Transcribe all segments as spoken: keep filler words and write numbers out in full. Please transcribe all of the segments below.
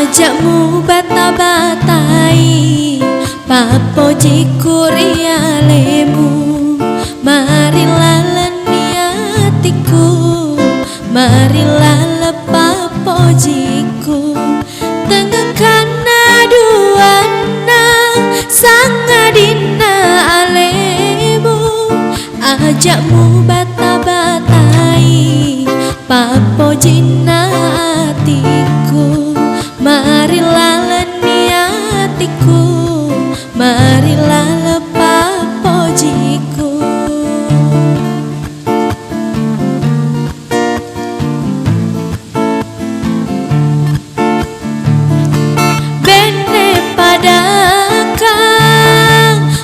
Aja'mu bata-batai pappojikku ri alemu, mari lalenni atikku, mari laleng pappojikku. Tengngekkanna duanna sangadinna alemu, aja'mu bata-batai pappojinna atikku, mari lalenni atikku, mari laleng pappojikku. Benne padakang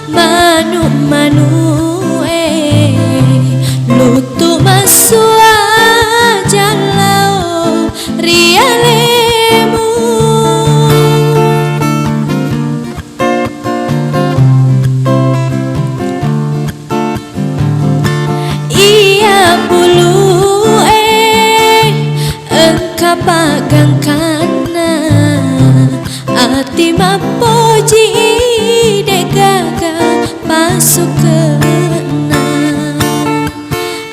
manu-manu'e, luttu massua jallao ri alemu. Iya pulu'e engka paggangkanna, ati mappoji de'gaga passukenna.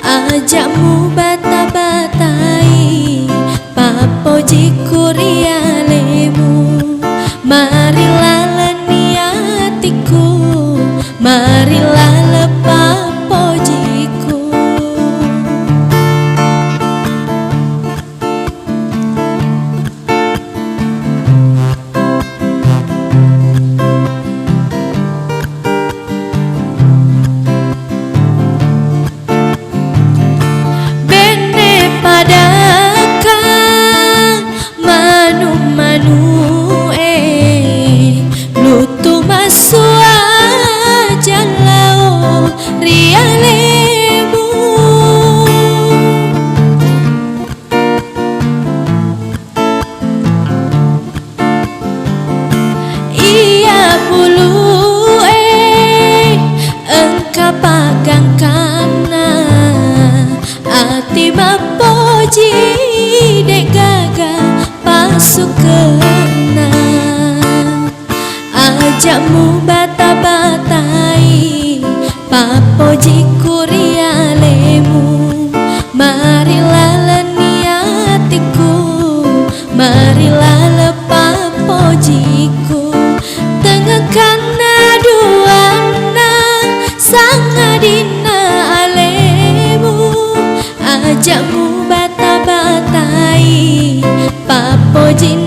Aja'mu bata-batai pappojikku ri alemu, mari lalenni atikku, mari laleng pappojikku. Benne padakang manu-manu'e, luttu massua jallao ri alemu. Iya pulu'e engka paggangkanna, ati mappoji de'gaga passukenna. Aja'mu bata-batai pappojikku ri alemu, mari lalenni atikku, mari laleng pappojikku. Tengngekkanna duanna sangadinna alemu, aja'mu bata-batai pappojinna